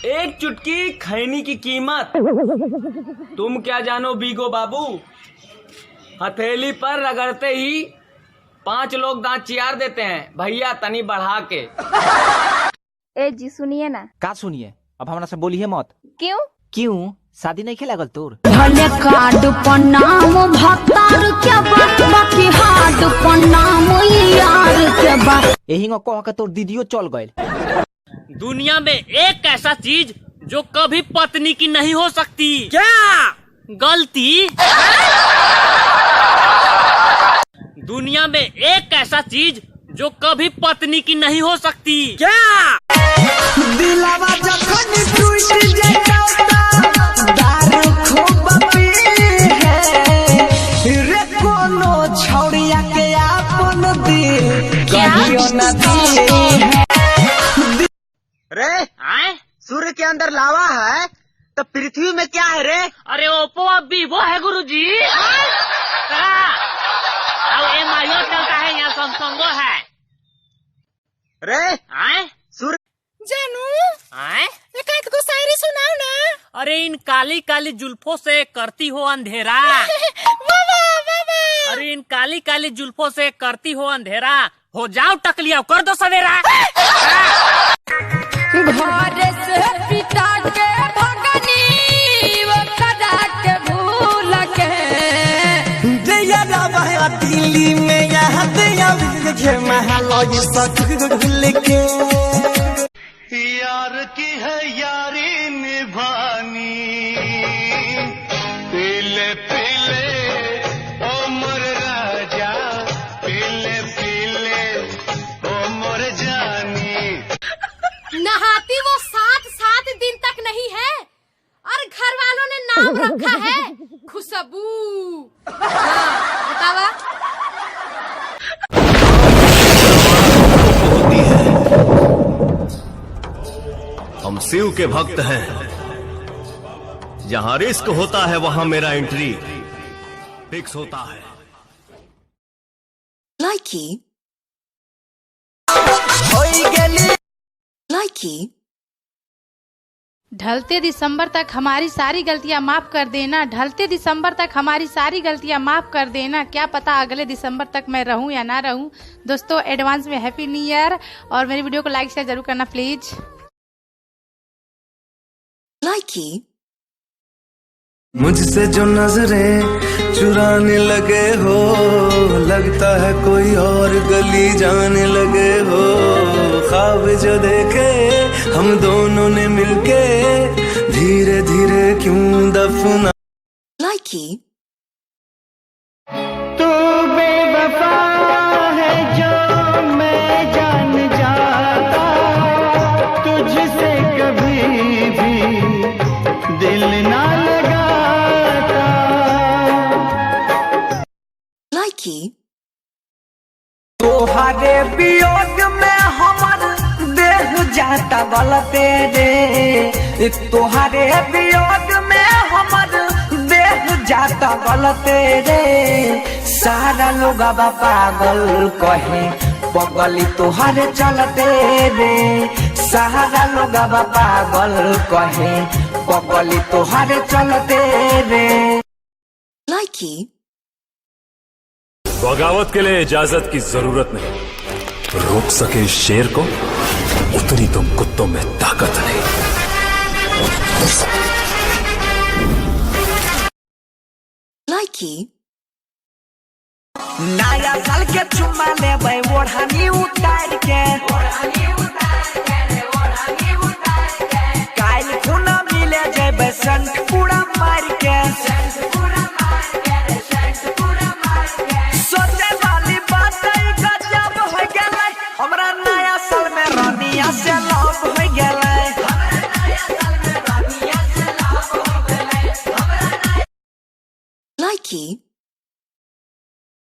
एक चुटकी खैनी की कीमत तुम क्या जानो बीगो बाबू। हथेली पर रगड़ते ही 5 लोग दांत चियार देते हैं, भैया तनी बढ़ा के। ए जी सुनिए ना। का सुनिए? अब हमरा से बोलिए मत। क्यों? क्यों शादी नहीं खेला गल तोर? भले कार्ड पर नाम भतार के बा, बाकी हार्ड पर नाम यार के बा। यही कह के तोर दीदियो चल गए। दुनिया में एक ऐसा चीज जो कभी पत्नी की नहीं हो सकती। क्या? गलती। दुनिया में एक ऐसा चीज जो कभी पत्नी की नहीं हो सकती। क्या? दिलावा जखन टूट जाता दारू खूब पी है रे, कोनो छौड़िया के आपन दिल कहियो न दी है। रे सूर्य के अंदर लावा है तो पृथ्वी में क्या है रे? अरे ओप्पो अब वीवो है गुरुजी। अब एम आई चलता है, यहाँ सैमसंगो है। रे सूर्य जानू एक आध गो शायरी सुनाओ ना। अरे इन काली काली जुल्फों से करती हो अंधेरा। वाह वाह। अरे इन काली काली जुल्फों से करती हो अंधेरा, हो जाओ टकलिया कर दो सवेरा। घर से पिटा के भगनी वो करा के भूल के दिल्ली में यहाँ के यार की है यारी निभानी, पीले पीले ओ मोर राजा, पीले पीले ओ मोर जानी। नहाती वो 7-7 दिन तक नहीं है और घर वालों ने नाम रखा है खुशबू। हाँ, बतावा। होती है हम शिव के भक्त हैं, जहां रिस्क होता है वहां मेरा एंट्री फिक्स होता है। लाइकी लाइकी। ढलते दिसंबर तक हमारी सारी गलतियां माफ कर देना, ढलते दिसंबर तक हमारी सारी गलतियां माफ कर देना, क्या पता अगले दिसंबर तक मैं रहूं या ना रहूं। दोस्तों एडवांस में हैप्पी न्यू ईयर, और मेरी वीडियो को लाइक शेयर जरूर करना प्लीज। लाइकी। मुझसे जो नजरें चुराने लगे हो, लगता है कोई और गली जाने लगे हो। ख्वाब जो देखे हम दोनों ने मिलके, धीरे धीरे क्यों दफना। लाइकी। तू बेवफा है जो मैं जान जाता, तुझसे कभी भी दिल ना लगाता। लाइकी। तोहरे वियोग में हमर देह जाता बलते रे, तोहरे वियोग में हमर देह जाता बलते रे। सारा लोग पागल कहे पगली तोहरे चलते रे, सारा लोग पागल कहे पगली तोहरे चलते रे। लाइकी। बगावत के लिए इजाजत की जरूरत नहीं, रोक सके इस शेर को उतनी तुम कुत्तों में ताकत नहीं। लाइकी। नया साल के चुम्मा लेबै ओढ़नी उतार के,